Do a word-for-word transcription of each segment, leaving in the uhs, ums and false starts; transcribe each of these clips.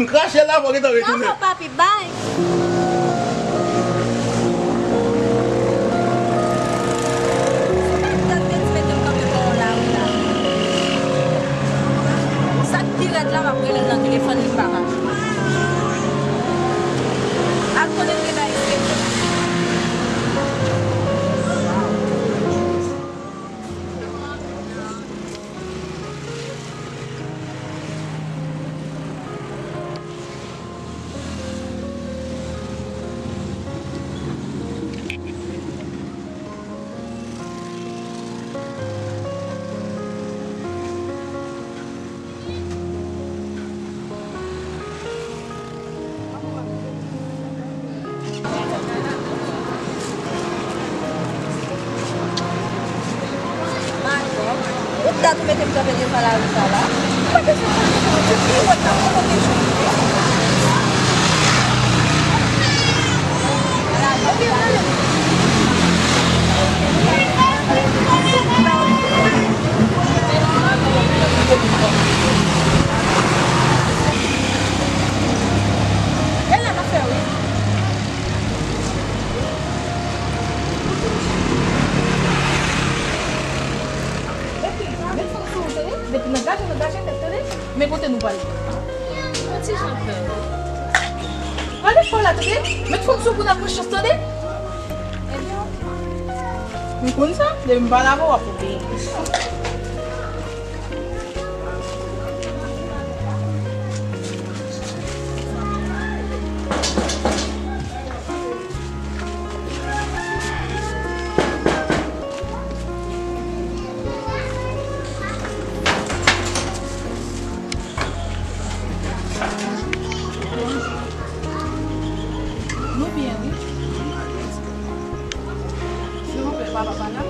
M krache la, fò gentan retounen. Dakò, papi, bay. Sa pa dat Betty mete m kanpe bò lari la. Sa k pi rèd la, m ap rele l nan telefòn, li pa mache. Al konnen l gen bagay serye. Ou dat ou mete m kanpe devan lari sa la. Ou pa bezwen pale pou mwen, se pi wòt la, mwen konn chanje. Gèl la pa fè wi. Epi, met fòm sou ou, tande? Depi nan gaje, nan gaje tèt, tande? Men kote nou prale. Yon ti jan pè. Prale fò la, tande? Met fòm sou ou pou n ap pran chans, tande? Ebyen, oke. M konn sa, depi m pale avè w, w ap obeye. Nou byen, wi. Silvouplè, papa pa la.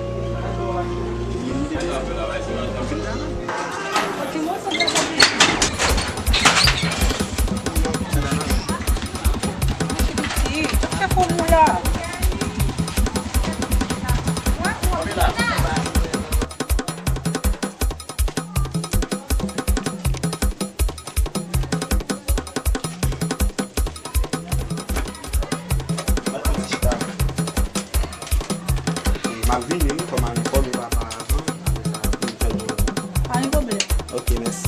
M ap vini, wi, fò m al enfòme papa avan, apre sa, pou m fè l. Pa gen pwoblèm. Ok, mèsi.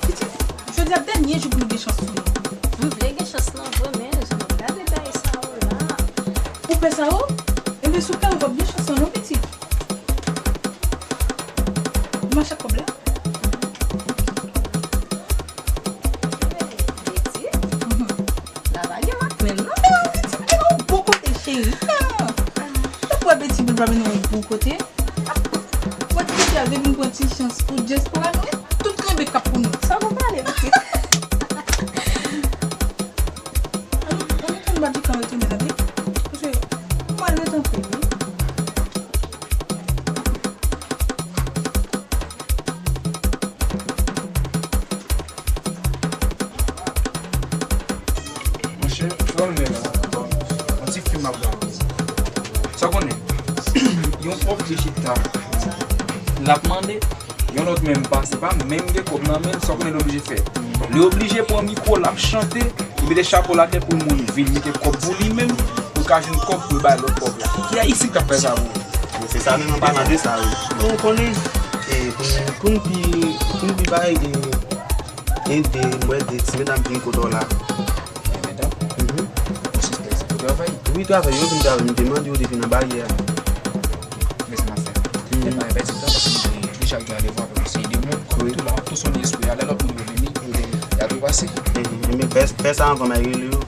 Pitit, jodi a dènye jou pou nou gen chans tounen. M vle gen chans lan vre, men jan m ap gade bagay sa yo la. Ou pè sa yo? Enben, si w pè yo, w p ap gen chans lan non, pitit. Ou mache ak kòb la? Beti? Mhm. Lala gen matmen non, men yon ti, men yon bon kote, cheri. Ah. Ou wè Beti vin pa mennen yon bon kote. Mwen ti Beti a vin pran ti chans pou dyaspora nou, e tout renmen k ap pou nou. Sa w pale, pitit? Ann nou, ann nou tann Babikan retounen, tande? Paske mwen ret anpil, wi. Monchè, sa w ap gade la? Yon ti fim m ap gade. Sa w konnen? Yon pòv te chita. L ap mande, yon lòt menm pase, pa menm gen kòb nan men l, sa w konnen l oblije fè? Li oblije pran mikwo, l ap chante, li mete chapo l atè pou moun vin mete kòb pou li menm, pou l ka jwenn kòb pou l bay lòt pòv la. Ki Ayisyen k t ap fè sa vre? Se sa menm, an palan de sa, wi. Ou konnen, e, pou, pou n pi, pou n pi bay, e, ede, m wè de ti medam vin kote w la. De medam? Mhm. Ou sistè, se pou travay? Wi, travay, yo vin travay, m te mande yo depi nan baryè a. Men sa m ap fè. Mhm. Fè pa pèdi tan, paske m te deja gen randevou avèk yon seri de moun. Kòm tou la, m ap tou sonnen espri a, lè lòt moun yo vini, mhm, y a tou pase. Mhm. Enben, fè, fè sa anvan m al rele yo.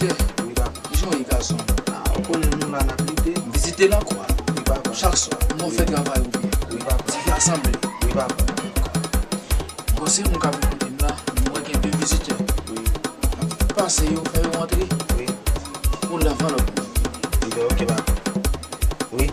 Wi, papa. Jan w ye, gason? Ah, ou konnen nou la n ap lite. M vizite lakou a. Wi, papa. Chak swa. Mwen fè travay ou byen. Wi, papa. Ti fè asanble. Wi, papa. Bon, se moun k ap vin kote m la, m wè gen de vizitè. Wi. Pase yo, fè yo rantre. Wi. Pou l anvan lòt. Wi, ok, papa. Wi.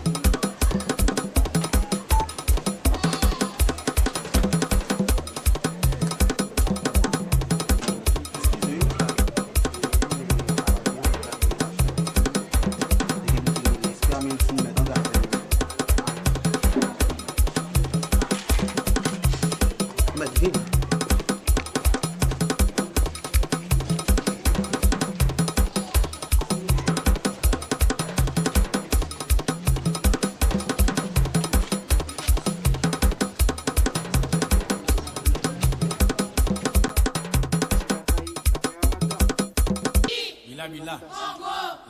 Mèt vin. Bila, bila.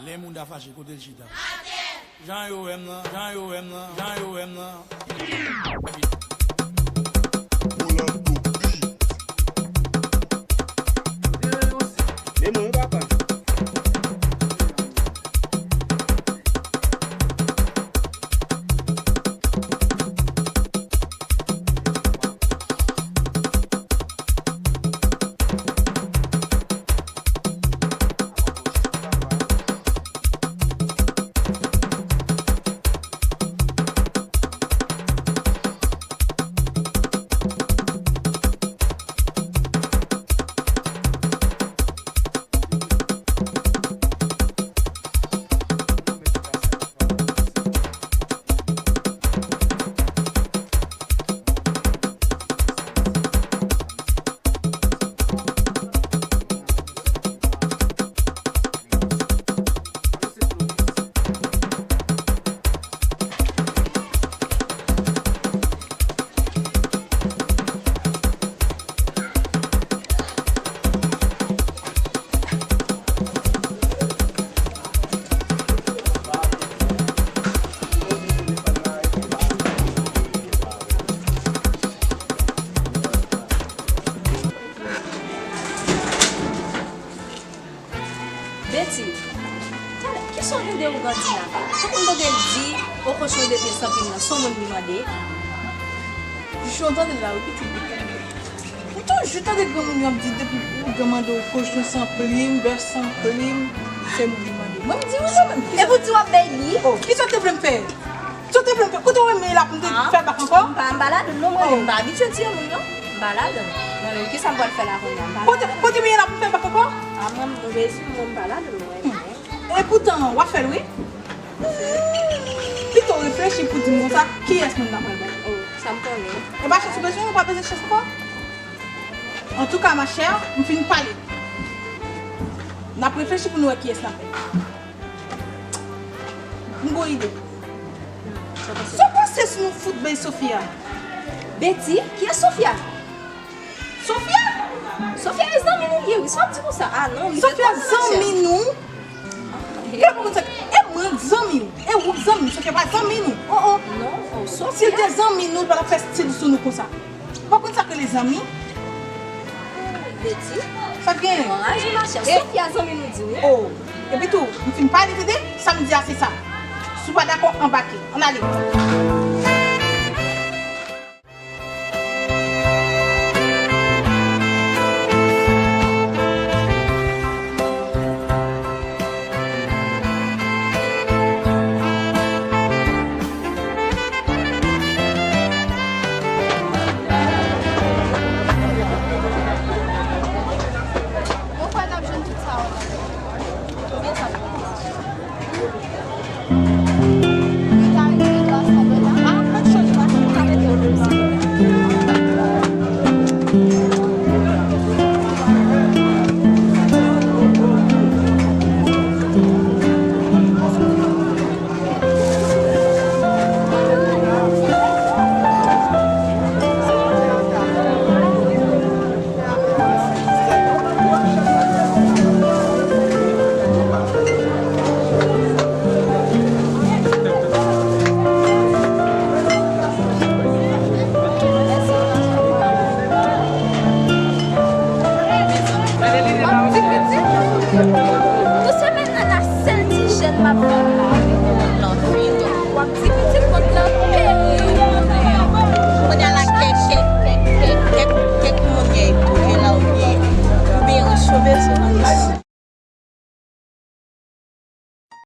Lè moun ta fache, kote l chita? Jan yo wè m nan, jan yo wè m nan, jan yo wè m nan. Men mwen, papa. Betty, talè, kisa w tande ougan di la? Tankou m tande l di, o kochon de pye san plim nan, se yon moun li mande. Jan w tande l la, wi, pitit. Ou toujou tande granmoun yo ap di depi ougan mande w kochon san plim, bèf san plim, se moun li mande. Mwen, m di wi, mwen menm. Epi w di w ap bay li? Oh, kisa w te vle m fè? Sa w te vle m fè? Kote w wè m ye la pou m te fè bak ankò? M pa, m pa ladann non, mwen menm, m pa abitye tiye moun non. M pa ladann. Mwen menm, kisa m pral fè la kounye a? M pa ladann. Kote, kote m ye la pou m fè bak ankò? A mwen, m rezi, mwen, m pa ladann mwen menm. Epoutan, w ap fè l wi. Pito w reflechi pou di m konsa, kiyès moun n ap pral bay? Oh, sa m konnen. E pa chans ou bezwen, ou pa bezwen chans ankò? Antouka, ma chère, m fin pale. N ap reflechi pou nou wè kiyès n ap bay. M gon ide. Sa w panse si nou fout bay Sofia? Betty, kiyès Sofia? Sofia? Sofia e zanmi nou l ye wi, sa w ap di konsa? A non, li Sofia zanmi nou? Gade kòman sa, e mwen k zanmi w, e ou k zanmi m, Sofia pa zanmi nou. Oh, oh. Non, oh, Sofia. Si l te zanmi nou, l pa t ap fè stil sou nou konsa. Ou pa konn sa k rele zanmi? Betty. Sa k genyen? Anraje, ma chère. E Sofia zanmi nou di wi. Oh. Epi tou, m fin pale, tande? Sa m di a se sa. Si w pa dakò, anbake. Ann ale.